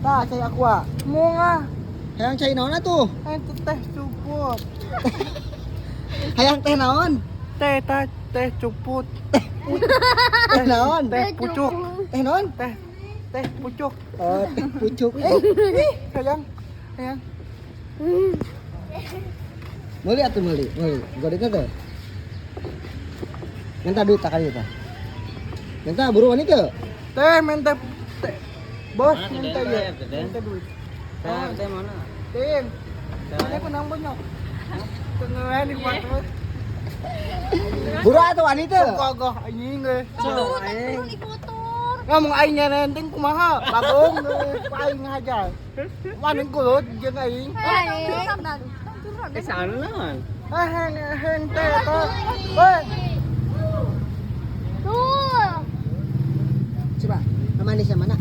Tah, cai Aqua. Munga. Hayang cai naon atuh? Hayang teh cuput. Hayang teh naon? Teh teh teh cuput. Teh naon? Teh pucuk. Teh naon? Teh teh pucuk. Oh, teh pucuk. Eh, Hayang hayang. Meuli atuh meuli, meuli. Godetna teh. Minta duit tak kali tah. Minta buru wani teu? Teh minta teh. Bos minta ya. Minta duit. Teh, teh mana? Ting. Ini aku nang banyak. Tengeran di kuat. Buru atuh wani teu? Gogoh anjing geus. Tuh, turun ikutur. Ngomong aing nyenenting kumaha? Bagong geus aing ngajar. Waning kulut jeung aing. Eh, sana naon? Ah heng heng teh eta. Woi, Tuh. Coba, manisnya mana?